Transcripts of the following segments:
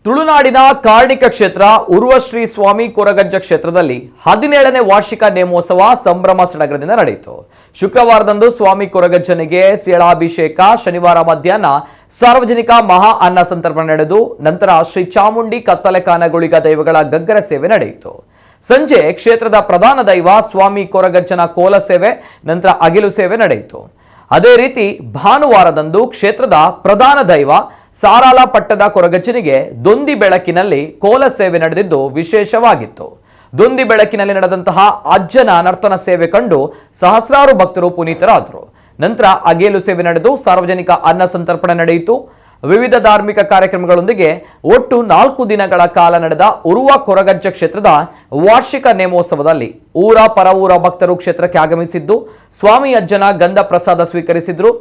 ತುಳುನಾಡಿನ ಕಾರ್ಣಿಕ ಕ್ಷೇತ್ರ ಉರ್ವಶ್ರೀ ಸ್ವಾಮಿ ಕೊರಗಜ್ಜ ಕ್ಷೇತ್ರದಲ್ಲಿ 17ನೇ ವಾರ್ಷಿಕ ನೇಮೋತ್ಸವ ಸಂಭ್ರಮ ಸಡಗರದಿಂದ ನಡೆಯಿತು. ಶುಕ್ರವಾರದಂದು ಸ್ವಾಮಿ ಕೊರಗಜ್ಜನಿಗೆ ಸೇಳಾಭಿಷೇಕ, ಶನಿವಾರ ಮಧ್ಯಾಹ್ನ ಸಾರ್ವಜನಿಕ ಮಹಾ ಅನ್ನ ಸಂತರ್ಪಣೆ ನಡೆದು ನಂತರ ಶ್ರೀ ಚಾಮುಂಡಿ ಕತ್ತಲೆಕಾನಗುಳಿಗ ದೈವಗಳ ಗಗ್ಗರ ಸೇವೆ ನಡೆಯಿತು. ಸಂಜೆ ಕ್ಷೇತ್ರದ ಪ್ರಧಾನ ದೈವ ಸ್ವಾಮಿ ಕೊರಗಜ್ಜನ ಕೋಲ ಸೇವೆ, ನಂತರ ಅಗಿಲು ಸೇವೆ ನಡೆಯಿತು. ಅದೇ ರೀತಿ ಭಾನುವಾರದಂದು ಕ್ಷೇತ್ರದ ಪ್ರಧಾನ ದೈವ ಸಾರಾಲ ಪಟ್ಟದ ಕೊರಗಜ್ಜನಿಗೆ ದೊಂದಿ ಬೆಳಕಿನಲ್ಲಿ ಕೋಲ ಸೇವೆ ನಡೆದಿದ್ದು ವಿಶೇಷವಾಗಿತ್ತು. ದೊಂದಿ ಬೆಳಕಿನಲ್ಲಿ ನಡೆದಂತಹ ಅಜ್ಜನ ನರ್ತನ ಸೇವೆ ಕಂಡು ಸಹಸ್ರಾರು ಭಕ್ತರು ಪುನೀತರಾದರು. ನಂತರ ಅಗೇಲು ಸೇವೆ ನಡೆದು ಸಾರ್ವಜನಿಕ ಅನ್ನ ಸಂತರ್ಪಣೆ ನಡೆಯಿತು. ವಿವಿಧ ಧಾರ್ಮಿಕ ಕಾರ್ಯಕ್ರಮಗಳೊಂದಿಗೆ ಒಟ್ಟು 4 ದಿನಗಳ ಕಾಲ ನಡೆದ ಉರುವ ಕೊರಗಜ್ಜ ಕ್ಷೇತ್ರದ ವಾರ್ಷಿಕ ನೇಮೋತ್ಸವದಲ್ಲಿ ಊರ ಪರವೂರ ಭಕ್ತರು ಕ್ಷೇತ್ರಕ್ಕೆ ಆಗಮಿಸಿದ್ದು ಸ್ವಾಮಿ ಅಜ್ಜನ ಗಂಧ ಪ್ರಸಾದ ಸ್ವೀಕರಿಸಿದ್ರು.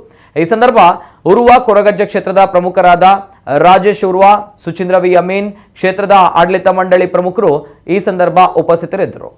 ಈ ಸಂದರ್ಭ ಉರುವ ಕೊರಗಜ್ಜ ಕ್ಷೇತ್ರದ ಪ್ರಮುಖರಾದ ರಾಜೇಶ್ ಉರ್ವ, ಸುಚೀಂದ್ರ ವಿ ಅಮೀನ್, ಕ್ಷೇತ್ರದ ಆಡಳಿತ ಮಂಡಳಿ ಪ್ರಮುಖರು ಈ ಸಂದರ್ಭ ಉಪಸ್ಥಿತರಿದ್ದರು.